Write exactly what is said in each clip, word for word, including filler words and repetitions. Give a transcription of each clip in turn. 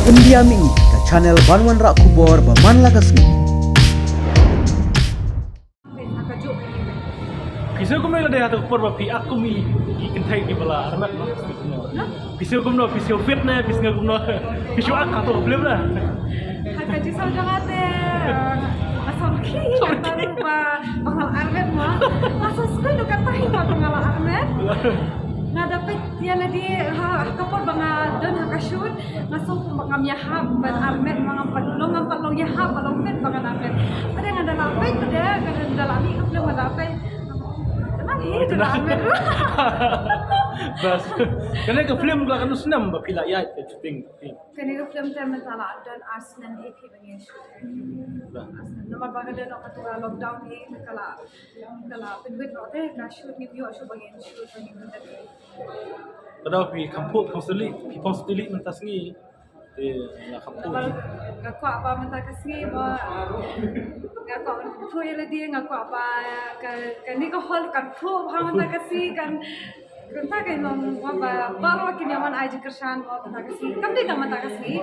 India Mih, ka channel ban wanrah khubor ba man la ka sngi. Phi sngew kumno lada ha ka por ba phi ak kum i kynthei kiba la armet? Phi sngew kumno, phi sngew fit ne phi sngew kumno? Phi shu ak ha ka film na? Ha ka jingsngewthuh jong nga te, ah, nga sngewkhih, nga sngewkhih. Nga sngewkhih ba, ba nga la armet mo. Nga sngewkhih, nga sngewkhih ba nga la armet. Nga da peit ïa lade ha, ha ka por ba nga don ha ka shoot, nga sngew ba ngam ïahap ban armet, ba ngam pat long, ngam pat long ïahap, ba long fit ba ngan armet. Hynrei nga da la peit, hynrei nga da la mih ka film, nga da peit. Tenang hi, da la armet. Bas. Kane ka film ka la katno snem ba phi la ïaid ka shooting? Kane ka film te mynta la don ar snem ïa phi ba ngi shoot. Ar snem. Namar ba ka don ka tu ka lockdown hi, ka la, ka la pynwit noh te ka shoot, ngim ïoh shuh ba ngin shoot, ba ngin pynwit. Ka dei phi kham phuh, phi phong sdili, phi phong sdili mynta sngi. Te la kham phuh. Namar nga kwah ba mynta ka sngi ba nga kwah ban pynphuh ïa lade, nga kwah ba ka, kane ka hall kan phuh bha mynta ka sngi, kan, mynta kan long ba baroh kin ïa wan ai jingkyrshan ba mynta ka sngi. Kam dei tang mynta ka sngi,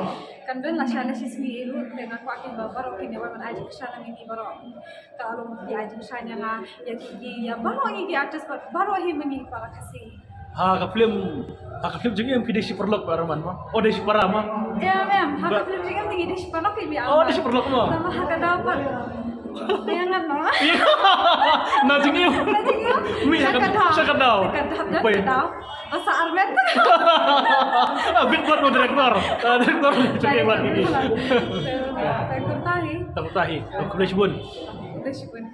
kan don lashai lashisngi ruh, te nga kwah kin ba baroh kin ïa wan ban ai jingkyrshan ïa ngi baroh. Ka long ki ai jingkyrshan ïa nga, ïa ki, ki, ïa baroh ngi ki artist, baroh hi ma ngi para Khasi. Ha ka film, ha ka film jong ngi em phi dei shi paralok ba Arman mo? Oh, dei shi para mo? Em, em, ha ka film jong ngi em dei shi paralok, ki mi. Oh, dei shi paralok mo? Tangba ha ka daw pat. Ïa ngan mo? Na jong ngi em. Na jong ngi em. Mi sha ka daw. Sha ka daw. Sha ka daw, sha ka daw. Ba sa armet. Ah, bit mo director. Ah, director. Jong ngi em. Tang kumta hi. Tang kumta hi. Khublei shibun. Khublei shibun.